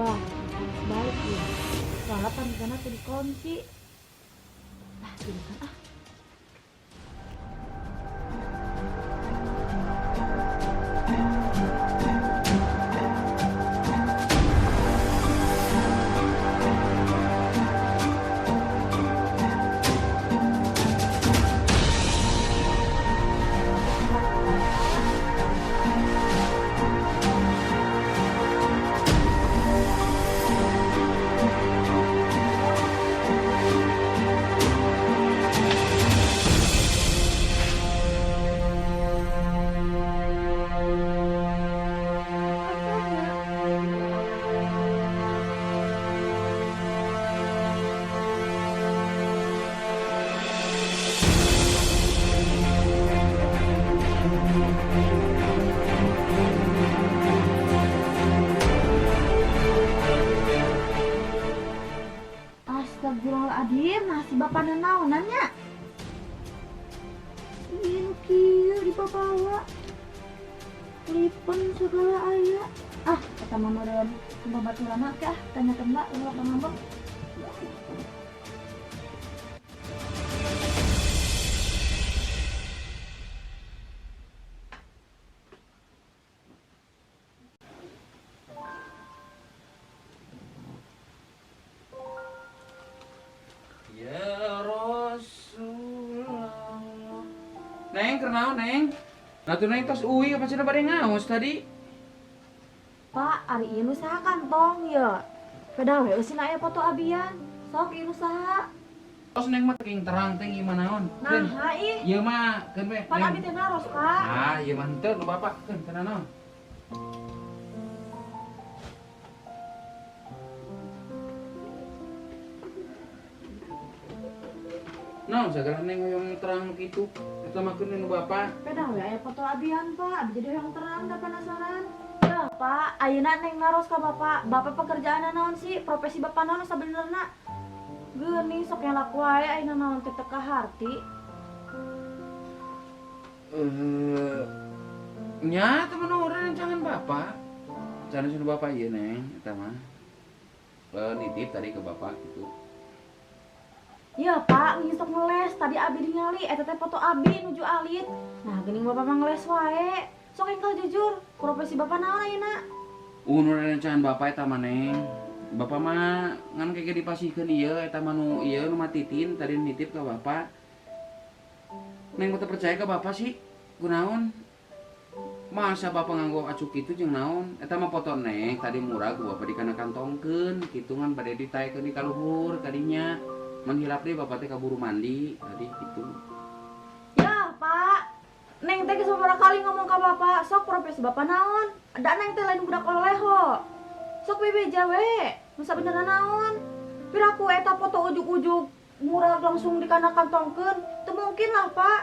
Lah, harus balik ya. Soalnya pantona teu dikunci. Ah, gini kan ah. Astagfirullahaladzim, nasi bapak nanaonan nya. Ieu nu kieu dibabawa. Lipen segala aya. Ah, kata mama dan babaturan ke ah, tanyakeun lah ulah ngambek. Ya Rasulullah. Neng, keur naon, Neng? Nah tuh Neng tos uwi apa cenah bade ngaos tadi? Pak, ari ieu nu saha kantong ya? Pedah we eusina aya foto abian. Sok ieu nu saha? Tos Neng mah teuing terang teh gimana naon? Keun. Nah, ih. Ieu mah keun we. Pan Neng. abi teh naros, Pak. Ah, ieu mah henteu nu bapak keun teu naon. Naon sagala Neng hoyong terang kitu? Eta mah keun nu bapak. Pedah we aya foto abian, Pak. Abi jadi hoyong terang da penasaran. Ya, Pak, ayeuna Neng naros ka Bapak. Bapak pekerjaanna naon sih? Profesi Bapak naon sabenerna? Geuning sok ngelak wae ayeuna naon teh teu kaharti. Eh, nya temen orang jangan bapak. Jangan suruh bapak ieu Neng, eta mah. Eh, nitip tadi ke bapak gitu. Ya Pak, ngin sok ngeles. Tadi abi ningali eta teh foto abi nuju alit. Nah, geuning Bapak mah ngeles wae. Sok engkel jujur, profesi Bapak naon ayeuna? Nu rerencangan bapak eta mah Neng. Bapak mah ngan keke dipasihkeun ieu eta mah nu ieu nu matitin tadi nitip ke bapak. Neng mah teu percaya ke bapak sih. Kunaon? Masa bapak nganggo acuk kitu jeung naon? Eta mah foto Neng tadi murah ku bapak dikana kantongkeun kitu ngan bade ditaekeun di kaluhur tadinya. Manghilap deui bapak teh kaburu mandi tadi gitu. Ya, Pak. Neng teh geus beberapa kali ngomong ka Bapak, sok profesi Bapak naon? Da Neng teh lain budak oleho. Sok bebeja we. Masa beneran naon? Piraku eta foto ujug-ujug murah langsung dikana kantongkeun. Teu mungkin lah, Pak.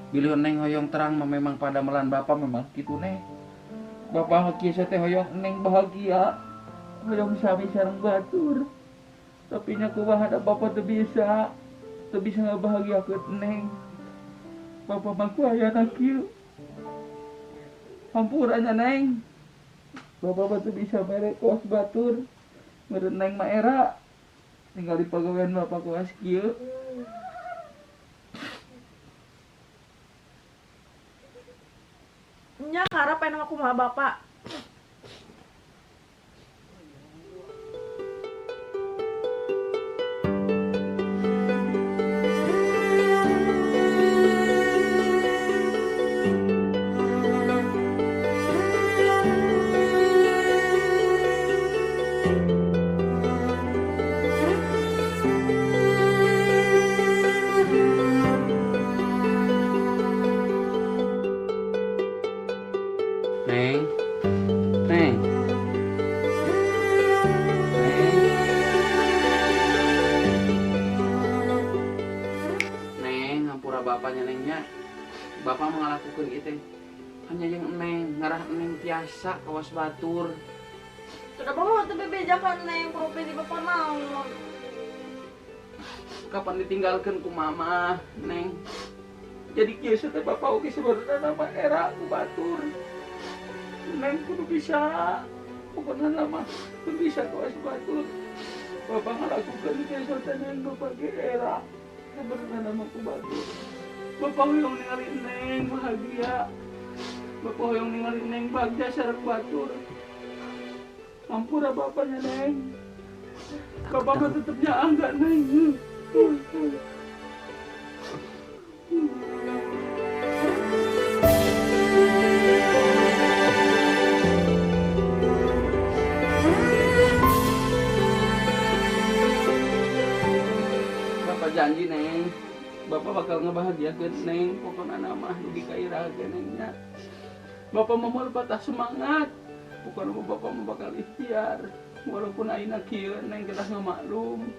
Bilih Neng hoyong terang mah memang pada melan bapak memang kitu Neng. Bapak kieu teh hoyong Neng bahagia. Hoyong sami sareng batur. Tapi nya kumaha da bapak teu bisa. Teu bisa ngabahagiakeun Neng. Bapak mah ku ayana kieu. Hampura nya Neng. Bapak mah teu bisa mere kos batur. Meureun Neng mah era. Tinggal di pagawean bapak kuas kieu. Nya karep aya kumaha Bapak. Neng, Neng, Neng, Neng, hampura bapaknya Nengnya. Bapak mau ngalakukan itu. Hanya yang Neng, ngarah Neng tiasa kawas batur. Sudah bapak teu bebejakan Neng profesi Bapak naon. Kapan ditinggalkan ku mama, Neng? Jadi kieu teh bapak oge sebenarnya nama era ku batur. Neng kudu bisa Pokoknya mah bisa kawas batur. Bapak ngalakukan itu neng bapak era. Sebenarnya mah ku batur. Bapak hoyong ningali neng bahagia. Bapak hoyong ningali neng bagja sareng batur. Ampura bapaknya neng. Bapak mah tetep nyaang gak neng. Bapak janji neng, bapak bakal ngebahagiakeun neng, pokoknya mah dugi ka iraha ge neng nya. Bapak mah moal patah semangat, pokoknya mah bapak mah bakal ikhtiar. Walaupun ayeuna kieu neng kedah ngamaklum,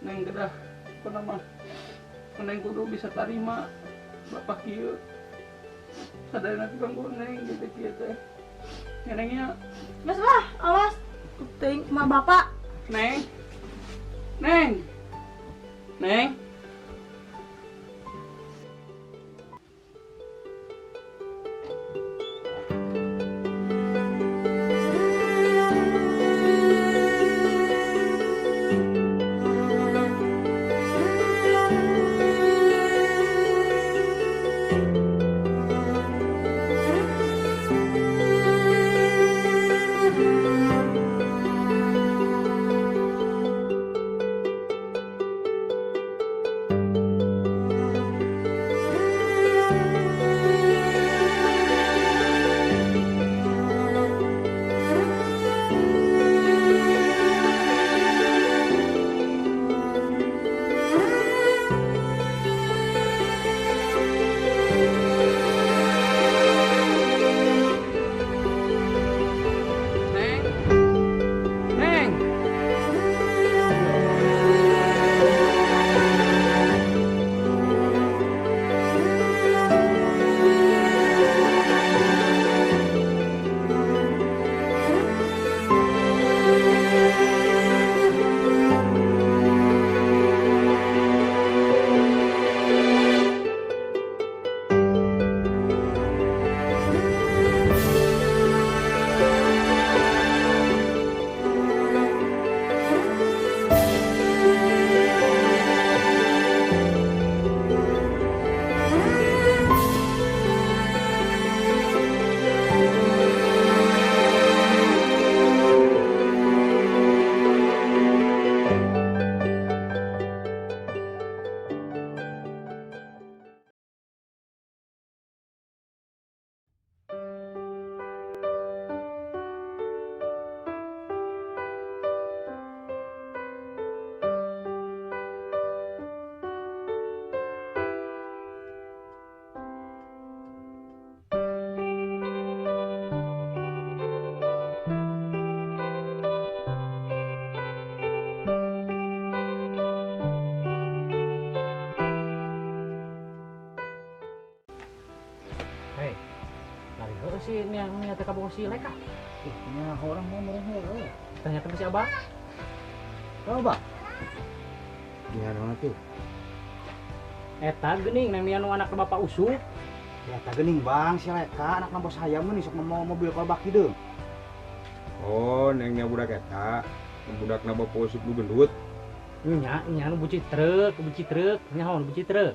neng kedah pokoknya mah neng kudu bisa tarima bapak kieu. Sadayana kanggo neng gitu kieu teh. Ya neng nya. Geus lah, awas. Teuing mah bapak. Neng. Neng. Neng. Si nia teh kabogoh si Leka. Ih, nya orang mau meureun heureuy. Tanya ke si Abah. Coba. Nya naon tuh? Eta geuning nang nia nu anak Bapak Usup. Ya eta geuning Bang, si Leka anakna bos hayam mah sok mau mobil kolbak hideung. Oh, neng nia budak eta, budakna Bapak Usup nu gendut. Nya, nya nu buci truk, nyaho nu buci truk.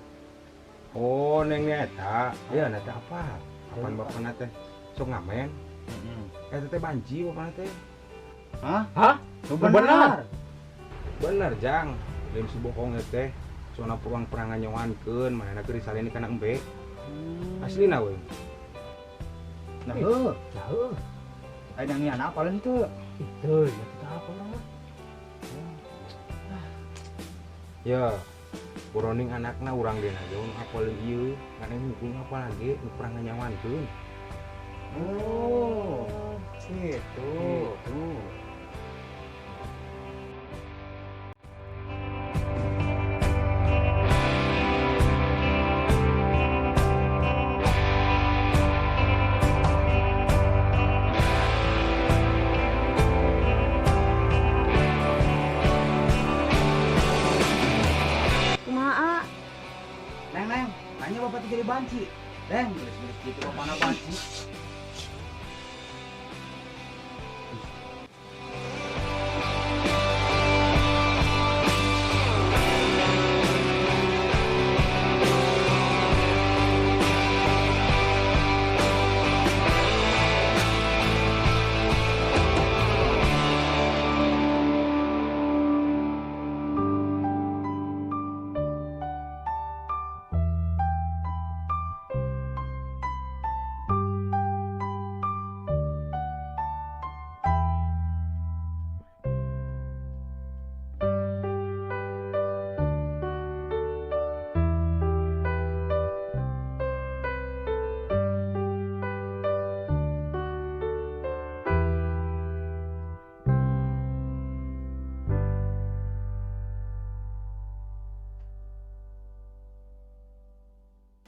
Oh, neng nia eta. Aya na teh apa? Kapan bapakna teh sok ngamen? Eta teh banci bapakna teh. Hah? Hah? Bener. Bener, Jang. Lain si bokong teh sona pulang perang nganyoankeun manehna keur disaleni kana embe. Aslina we. Nah heuh. Nah heuh. Aya nang ieu apa lain teu? Ih, teu, ya teu apa urang mah. Ya, boroning anakna urang deuna ge nu apal ieu, ngan hukum apa lagi nu perang nganyawankeun. Oh, gitu. Gitu. Kumaha? Neng, neng, tanya bapak tuh jadi banci. Neng, geus-geus gitu bapakna banci.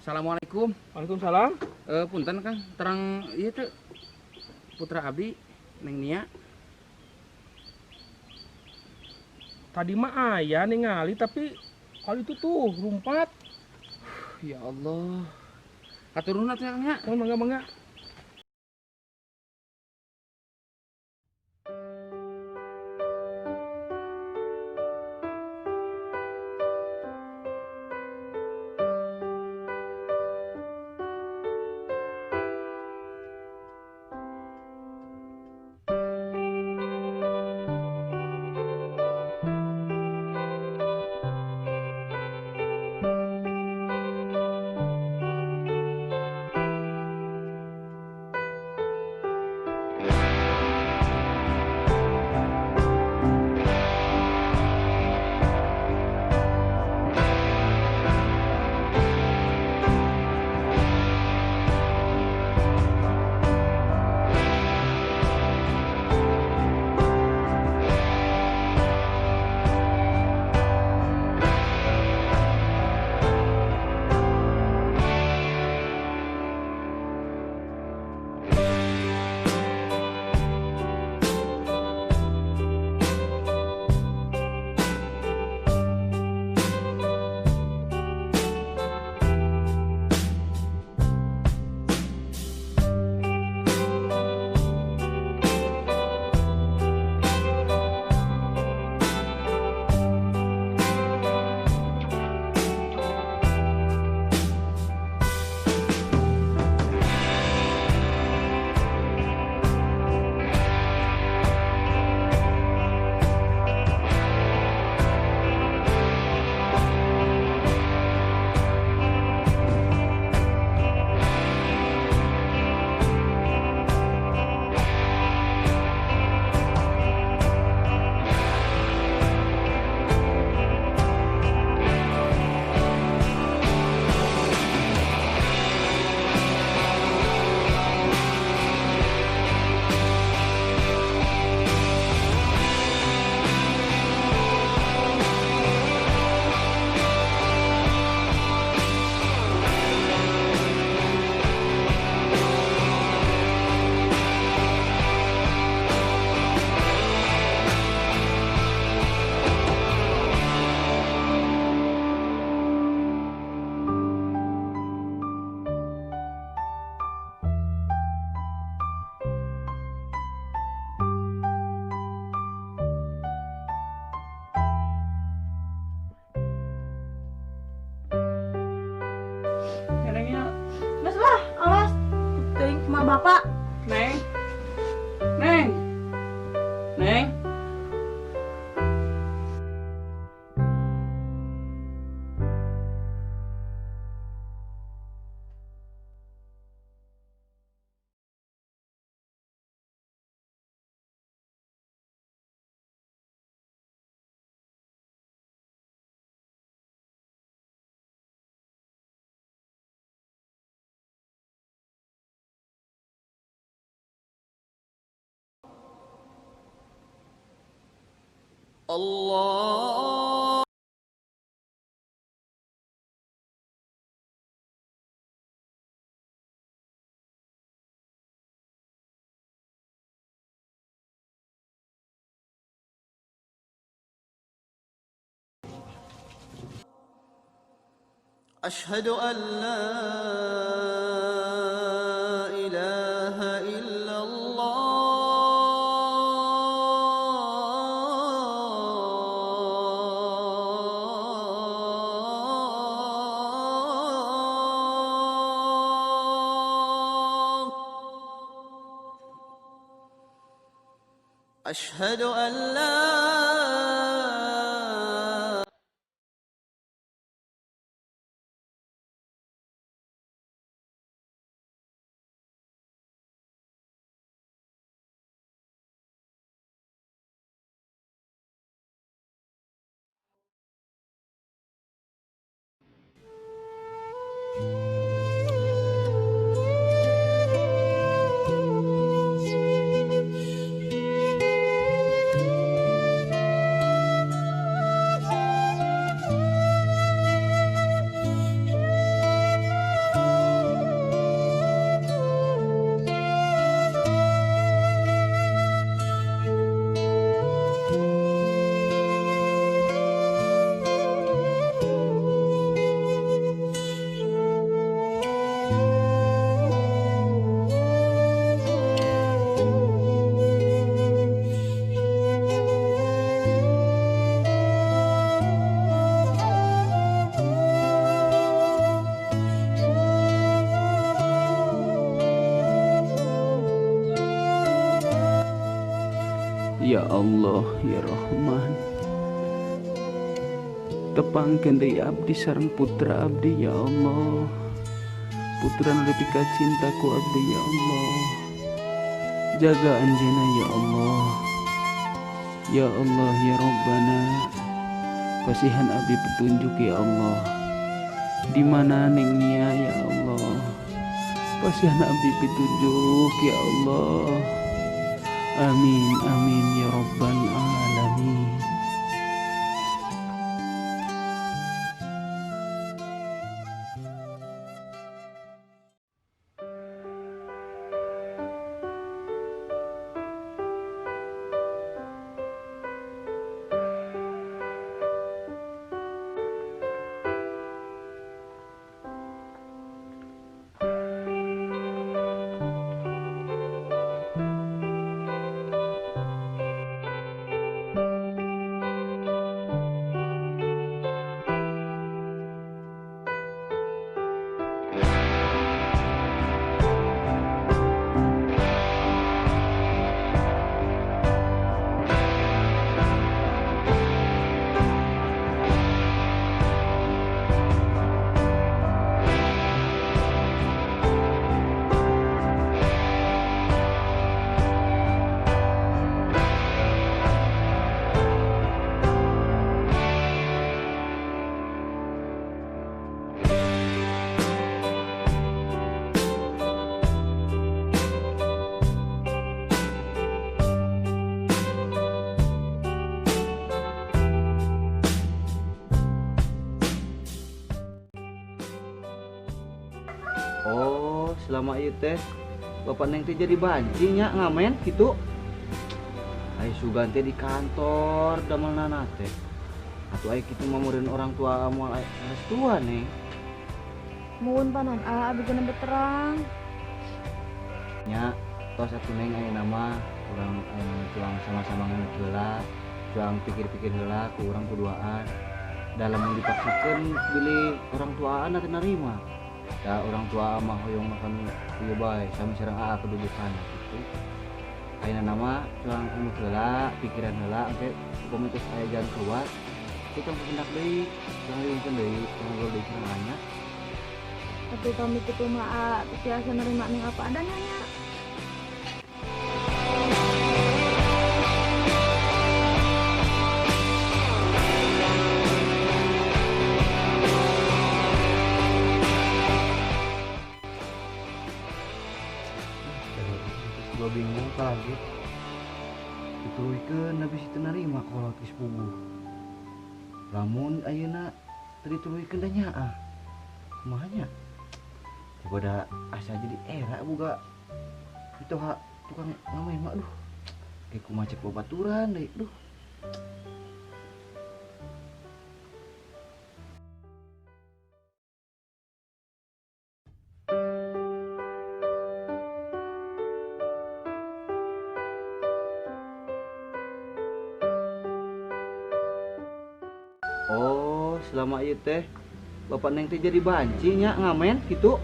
Assalamualaikum. Waalaikumsalam. Punten Kang, terang ieu teh putra abdi Neng Nia. Tadi mah aya ningali tapi kali itu tuh rumpat. Ya Allah. Katurun atuh Kang ya. Oh, mangga mangga. Bapak. Neng. Neng. Neng. Allah. أشهد أن لا إله إلا الله. أشهد أن لا Ya Allah ya Rahman, tepangkeun deui abdi sareng putra abdi ya Allah. Putra nu dipikacinta ku abdi ya Allah. Jaga anjeunna ya Allah. Ya Allah ya Rabbana, pasihan abdi petunjuk ya Allah. Di mana Neng Nia ya Allah? Pasihan abdi petunjuk ya Allah. Amin amin ya rabbal alamin. Oh, selama ieu teh Bapak Neng teh jadi banci nya ngamen gitu. Ai sugan teh di kantor damelna teh. Atuh ai kitu mah meureun orang tua moal restuan Neng. Muhun panon ah abdi geus terang. Nya tos atuh Neng ayeuna mah urang ayeuna cuang sama-sama ngeuneuh heula, cuang pikir-pikir heula ku urang kuduaan. Da lamun dipaksakeun bilih orang tuaan teh narima. Da orang tua mah hoyong makan ieu bae sami sareng aa kedudukan gitu. Ayeuna nama cuang umut heula, pikiran heula engke upami tos aya jalan keluar, kita pendak deui, cuang riungkeun deui, ngobrol deui sareng anya. Tapi kami kitu mah aa teu tiasa nerima ning apa adanya nya. Gua bingung kaget. Dituluykeun da bisi teu narima kolot geus puguh. Lamun ayeuna teu dituluykeun da nyaah. Kumaha nya? Daripada asa jadi era boga mitoha tukang ngamen mah aduh. Kayak kumaha cek babaturan deui duh. Oh, selama ieu teh Bapak Neng teh jadi banci nya ngamen gitu.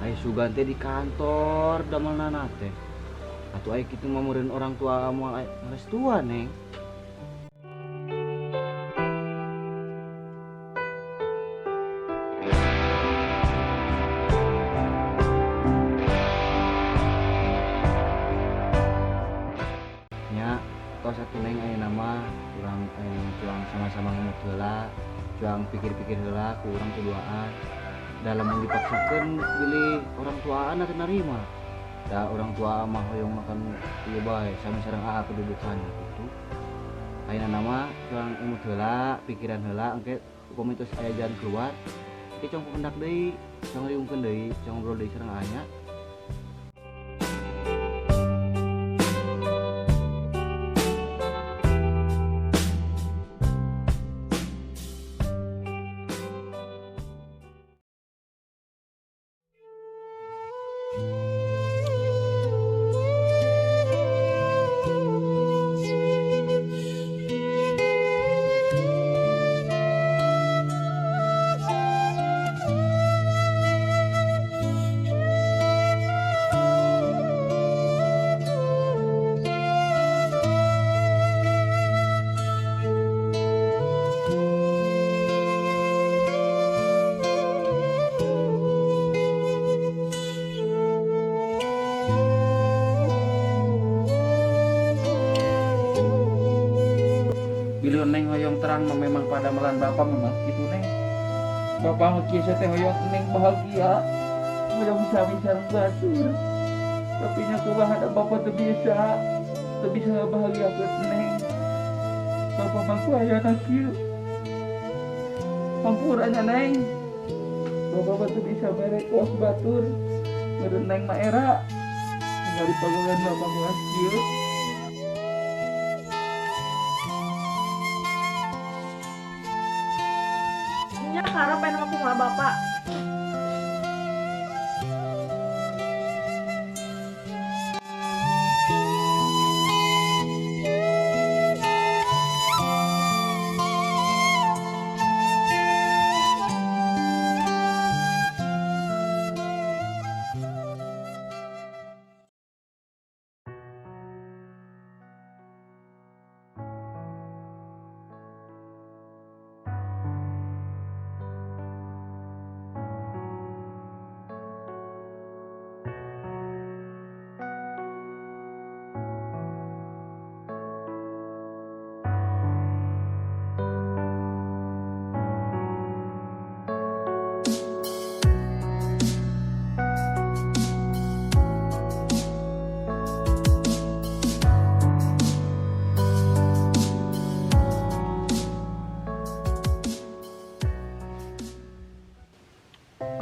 Ai sugan teh di kantor damelna teh. Atuh ai kitu mah meureun orang tua moal restuan Neng. Nya tos atuh Neng ayeuna mah urang ayeuna cuang sama-sama ngemut heula, cuang pikir-pikir heula ku urang kuduaan. Da lamun dipaksakeun bilih orang tuaan teu narima. Da orang tua mah hoyong makan ieu bae sami sareng aa kedudukan gitu. Ayeuna nama cuang umut heula, pikiran heula engke upami tos aya jalan keluar, engke cong pendak deui, cong riungkeun deui, cong ngobrol deui sareng anya. Bilih Neng hoyong terang mah memang pada melan bapak memang gitu Neng. Bapak mah kieu teh hoyong Neng bahagia. Hoyong sami sareng batur. Tapi nya kumaha da bapak teu bisa. Teu bisa ngabahagiakeun Neng. Bapak mah ku ayana kieu. Hampura nya Neng. Bapak mah teu bisa mere kos batur. Meureun Neng mah era. Tinggal di pagongan bapak mah kieu. Nya karep pengen mah kumaha bapak.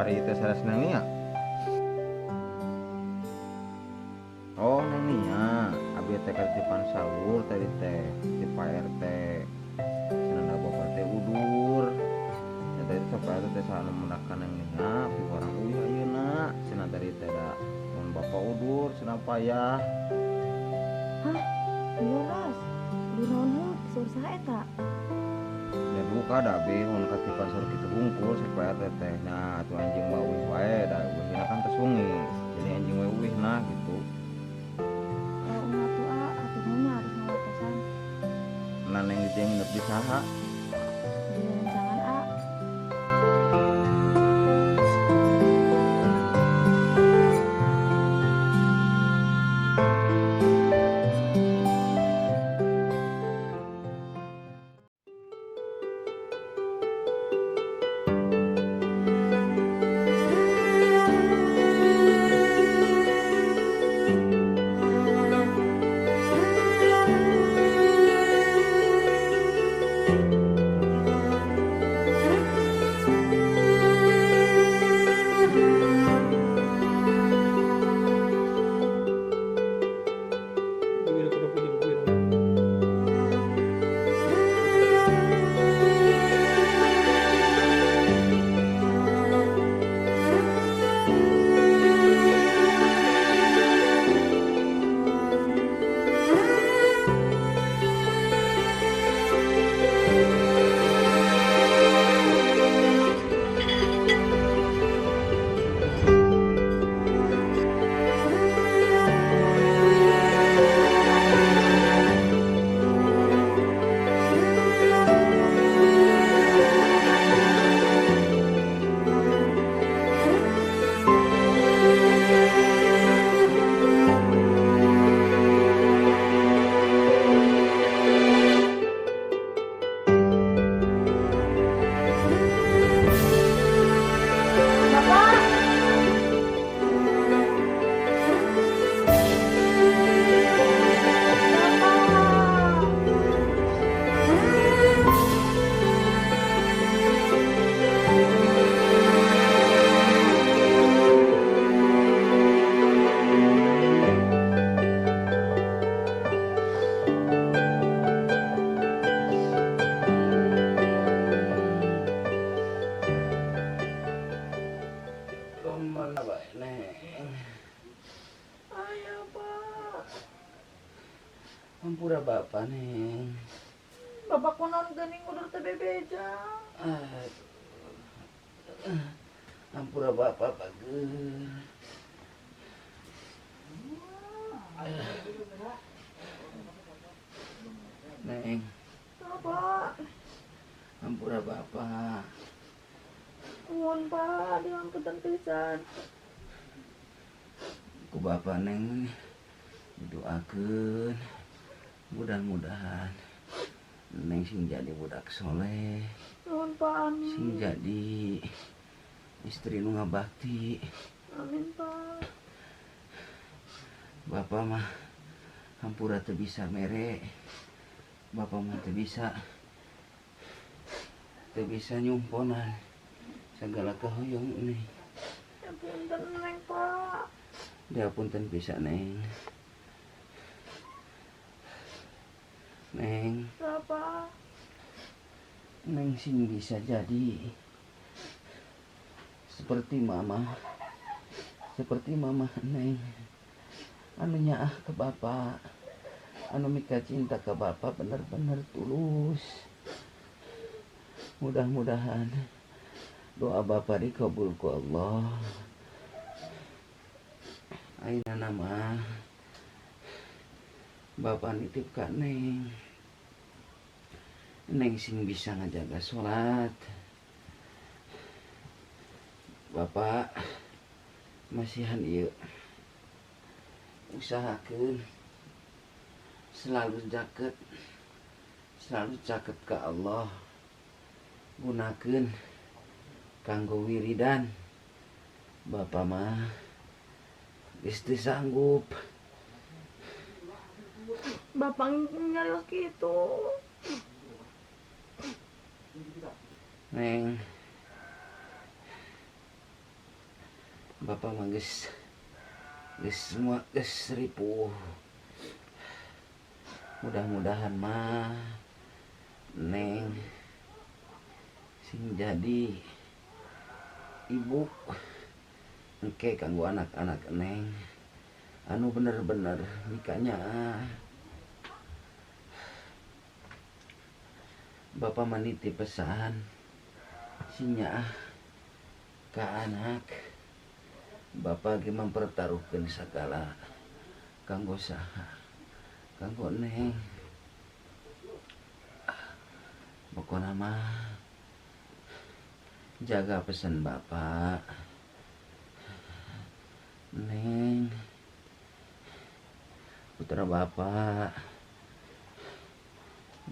Ari teh sanes Neng Nia. Oh, Neng Nia, abi teh katipan sahur tadi teh di Pak RT. Cenah bapak teh udur. Nya tadi teh Pak RT teh saha nu mendakan Neng Nia, piwarang uyah ayeuna. Cenah tadi teh da mun bapak udur cenah payah. Hah? Udur ras. Udur naon heuh? Sahur saha eta? Ya duka da abi mun katipan sahur kitu hungkul si Pak RT teh. Nya atuh anjing mah uih wae da uihna kan teh sungi. Jadi anjing we uihna gitu. Oh, atuh a, atuh nya harus ngawartosan. Nah, Neng di nginep di saha? Di rencangan a. Hampura bapak, Neng. Bapak kunaon geuning udur teh bebeja. Hampura bapak bager. Neng. Bapak. Hampura bapak. Nuhun Pak, diangketan pisan. Ku bapak Neng didoakeun. Mudah-mudahan Neng sing jadi budak soleh. Nuhun Pak, amin. Sing jadi istri nu ngabakti. Amin Pak. Bapak mah hampura teu bisa mere. Bapak mah teu bisa nyumponan segala kahoyong Neng. Ya punten Neng Pak. Ya punten bisa Neng. Neng. Bapak. Neng sing bisa jadi seperti mama. Seperti mama Neng. Anu nyaah ke bapak, anu mika cinta ke bapak bener-bener tulus. Mudah-mudahan doa bapak dikabul ku Allah. Ayeuna nama bapak nitip ka Neng. Neng sing bisa ngajaga sholat. Bapak masihan ieu. Usahakeun selalu caket ke Allah. Gunakeun kanggo wiridan. Bapak mah geus teu sanggup. Bapak nyarios kitu. Neng, bapak mah geus semua geus ripuh. Mudah-mudahan mah Neng sing jadi ibu engke kanggo anak-anak Neng anu bener-bener nikahnya. Bapak menitip pesan sinya ke anak. Bapak ge mempertaruhkan segala kanggo saha, kanggo Neng. Pokona mah jaga pesan bapak. Neng, putra bapak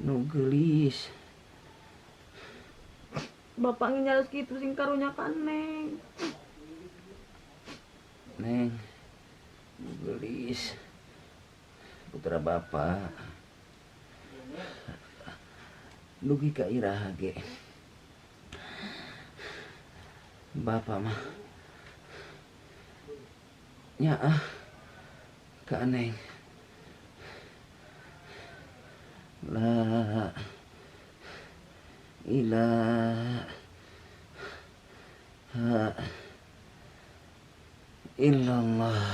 nu geulis. Bapak nyarios kitu sing karunya ka Neng. Neng, gelis putra bapak dugi ka iraha ge. Bapak mah nyaah ka Neng. La ilaha illallah.